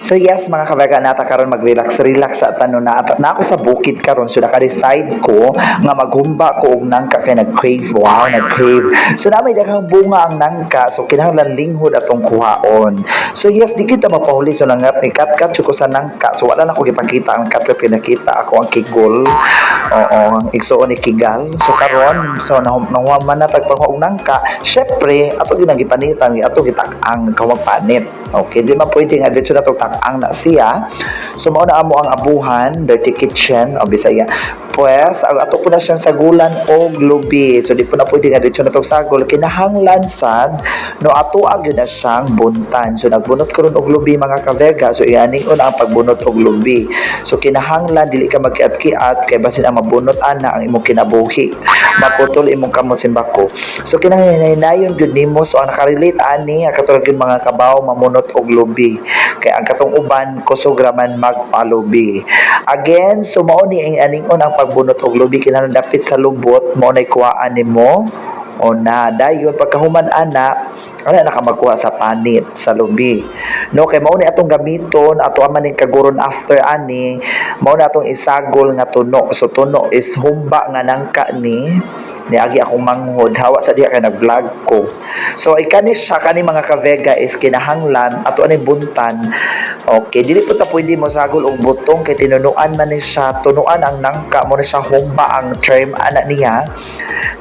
So yes, mga ka-Vega, nata karon mag-relax relax sa tanon na at na ako sa bukid karon, so naka-decide ko nga maghumba ko og nangka kay nag-crave, wow, nag-crave. So na may daghang bunga ang nangka, so kinahanglan linghod atong kuhaon. So yes, di kita mapahuli, so nangat ni kat-kat ko sa nangka. So wala na ko gipakita ang kat kat, nakita ako ang kigol. Oo, ang igsuon ni Kigal. So karon, so nahuman na tag panghuog nangka, syempre ato ginagipanitan, ato gitak-ang kawag panit. Okay, di man pwede nga diretso na to tak-ang na siya. So mao na amo ang abuhan, dirty kitchen o Bisaya. Pues, ang ato po na siyang sagulan og lubi. So di po na pwede nga diretso na to sagol. Kinahanglan sad no ato gyud na siyang buntan. So nagbunot ko ron og lubi, mga ka-Vega. So iani ang pagbunot og lubi. So kinahanglan dili ka magkiat-kiat kay basin ang mabunot ana ang imong kinabuhi. Maputol imong kamot, simbako. So kinahanglan gyud nimo. So ang nakarelate ani ang katulad gyud mga kabaw mamunot og lubi. Kay ang katong uban kusog ra man magpalubi. Again, so mao ni ang aningon ang pagbunot og lubi, kinahanglan dapit sa lubot mao nay kuhaan nimo o na dayon pagkahuman ana wala na ka magkuha sa panit sa lubi, no, kay mao ni atong gamiton ato man ning kaguron. After ani, mao na atong isagol nga tuno. So tuno is humba nga nangka ni niagi akong manghod hawa sa diha kay nag-vlog ko. So ikani siya kani, mga ka-Vega, is kinahanglan ato ani buntan. Okay, dili po ta pwede mo sagol og butong kay tinunuan man ni siya, tunuan ang nangka mo na siya, humba ang term ana niya,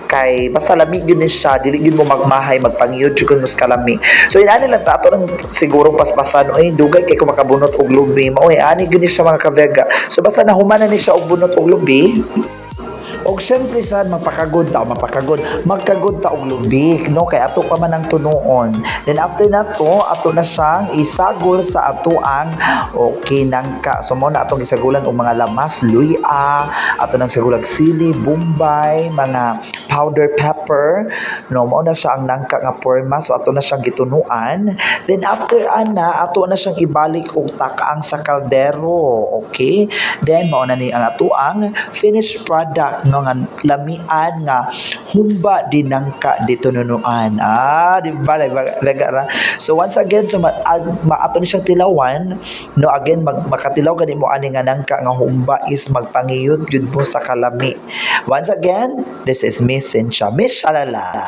kay basta lami gyud ni siya, dili gyud mo magmahay, magpangiyod jud mo sa kalami. So inani lang ta ato nang siguro paspasan, oy, dugay kay ko makabunot og lubi. Mao ani gyud ni siya, mga ka-Vega. So basta nahuman na ni siya og bunot og lubi. Og syempre sad mapakagod ta, mapakagod, magkagod ta og lubi, no, kay ato pa man ang tunuon. Then after na to, ato na siyang isagol sa ato ang okay nangka. So mo na atong isagulan og mga lamas, luya, ato nang sagulag sili, bombay, mga powder pepper, no, mao na siya ang nangka nga porma. So ato na siyang gitunuan. Then after ana, ato na siyang ibalik og takaang sa kaldero, okay? Then mao na ni ang ato ang finished product, no, nga lamian nga humba dinangka dito nunuan. Ah, di ba Vega ra? So once again, so ato ni siyang tilawan, no. Again, makatilaw gani mo ani nga nangka nga humba is magpangiyod gyud mo sa kalami. Once again, this is Miss Cynthia, Miss Shalala.